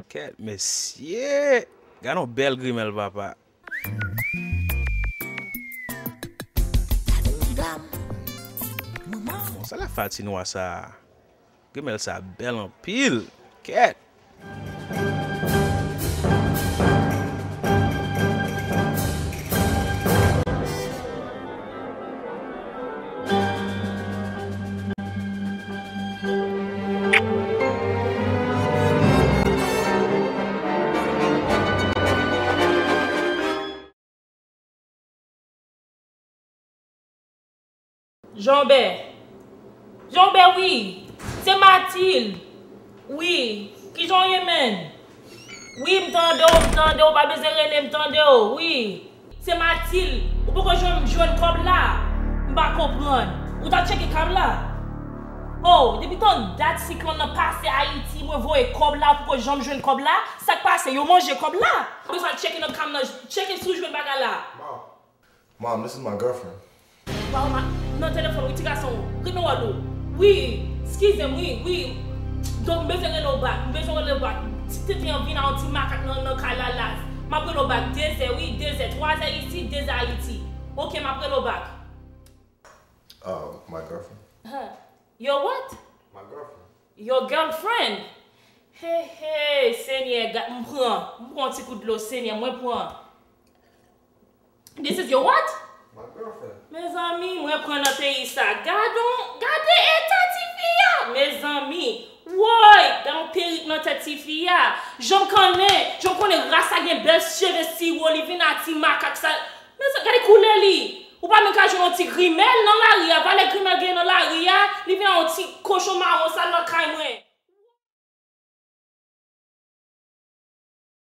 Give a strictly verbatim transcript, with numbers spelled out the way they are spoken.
Kèt, mesye! Gade yon bèl grimèl, papa. Bon, sa la fè ti nwa sa a? Grimèl sa bèl anpil. Kèt! Jean Robert. Jean Robert, wi. Se Mathilde. Wi. Kijan w ye, menn? Wi, m tande w, m tande w. Pa bezwen rele, m tande w. Wi. Se Mathilde. Ou poko janm jwenn kòb la? M pa konprann. Ou t ap tcheke kab la? Oh, depi tan dat siklòn nan pase Ayiti, mwen voye kòb la, ou poko janm jwenn kòb la? Sa k pase? Yo manje kòb la? Ou bezwen al tcheke nan kab nan, tcheke si w jwenn bagay la. Mom, this is my girlfriend. Waw, ma, nan telefòn, wi, ti gason, ret nan wòl ou. Wi, eskize m, wi, wi. Donk, m bezwen rele w bak, m bezwen rele w bak. Ti tenten an vin a yon ti makak nan, nan kay la, la. M ap rele w bak, de zè, wi, de zè, twa zè isit, de zè Ayiti. Oke, m ap rele w bak. Uh, my girlfriend. Huh. Your what? My girlfriend. Your girlfriend? Hey, hey, Senyè, ga-, m pran, m pran yon ti kout dlo, Senyè, mwen pran. This is your what? My girlfriend. Mezanmi, mwen pran nan peyi sa. Gadon, gade eta tifi a. Mezanmi, woy, gade yon perik nan tèt tifi a. Jan m konnen, jan m konnen ras la gen bèl cheve siwo, li vin a ti makak sa. Mezanmi, gade koulè li. Ou pa menm ka jwenn yon ti grimèl nan lari a. Valè grimèl gen nan lari a, li vin a yon ti kochon mawon sa nan kay mwen.